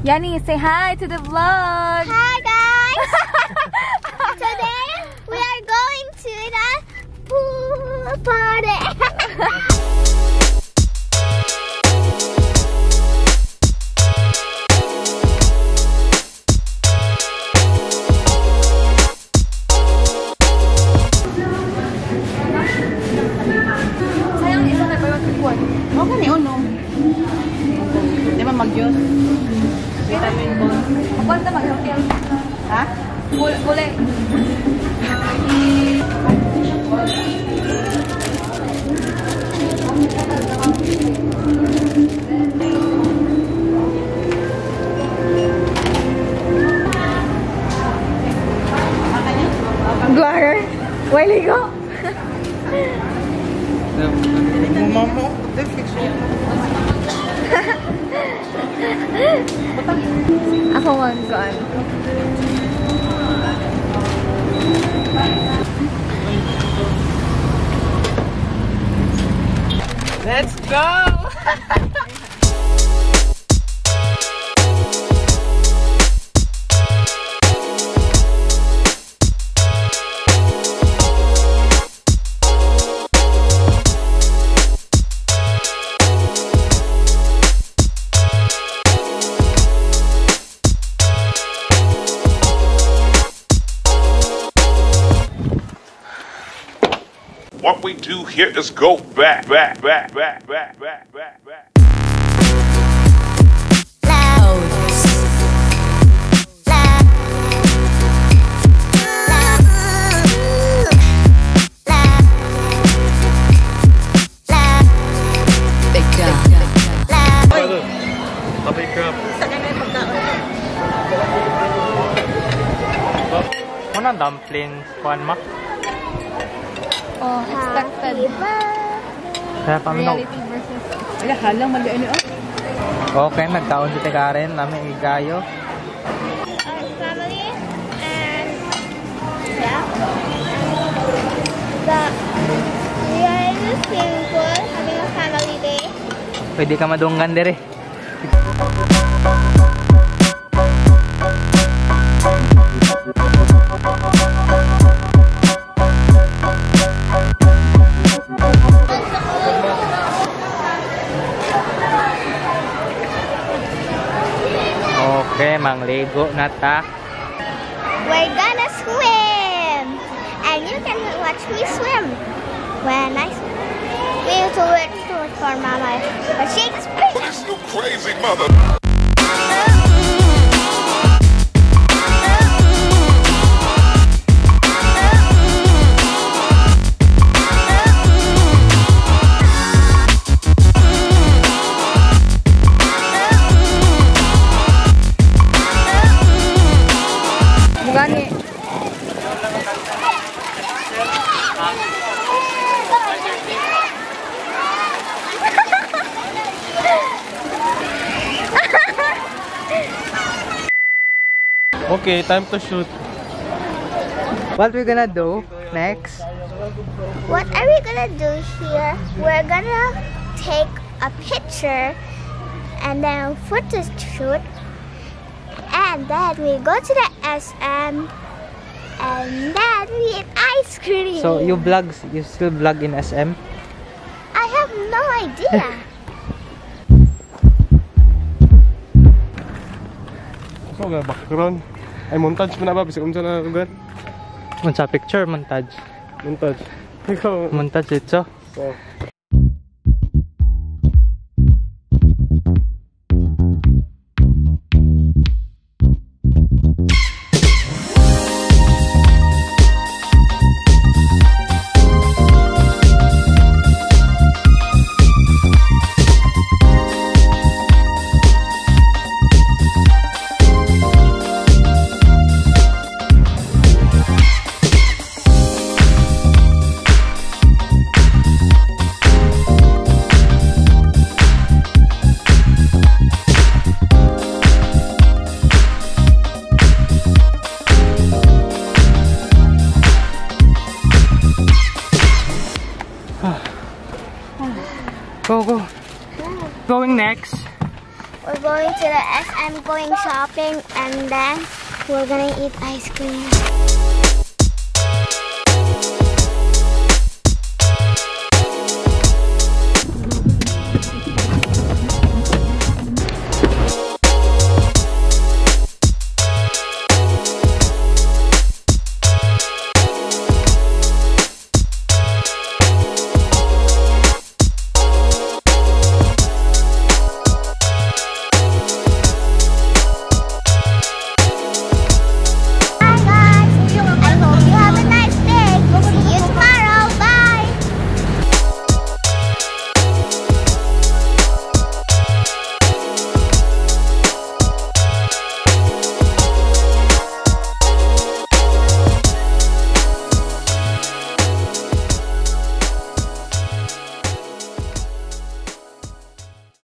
Yani, say hi to the vlog. Hi guys. Today we are going to the pool party. Sayang isa na ba yung Okay ni uno. Di ba mag-use? Vitamin ko. Magkwanta mag-hotel. Ha? Gulay. Vlogger? Why ligo? Mama, Ako man kuan. Let's go! What we do here is go back, back, back, back, back, back, back, back. Ano dumplings? Kuan ma? Oh, expected. Kaya paminaw. Reality versus... Ala, halang mali ano oh. Okay, nagkaon si Karen. Lami igayo. Our family and yeah. We are in the swimming pool having a family day. Pwede ka madunggan dire. Okay, mangligo na ta. We're gonna swim! And you can watch me swim when I swim. We need to wait for Mama, but she is pretty. What is you crazy mother? Gani. Okay, time to shoot. What we gonna do next? What are we gonna do here? We're gonna take a picture and then photo shoot, and then we go to the SM, and then we eat ice cream. So you vlogs, you still vlog in SM? I have no idea. So ga background. Ay montage mo na ba bisag unsa na lugar? Unsa picture montage? Montage. Ikaw montage ito. Oh. Go, go. Going next. We're going to the SM, going shopping, and then we're gonna eat ice cream.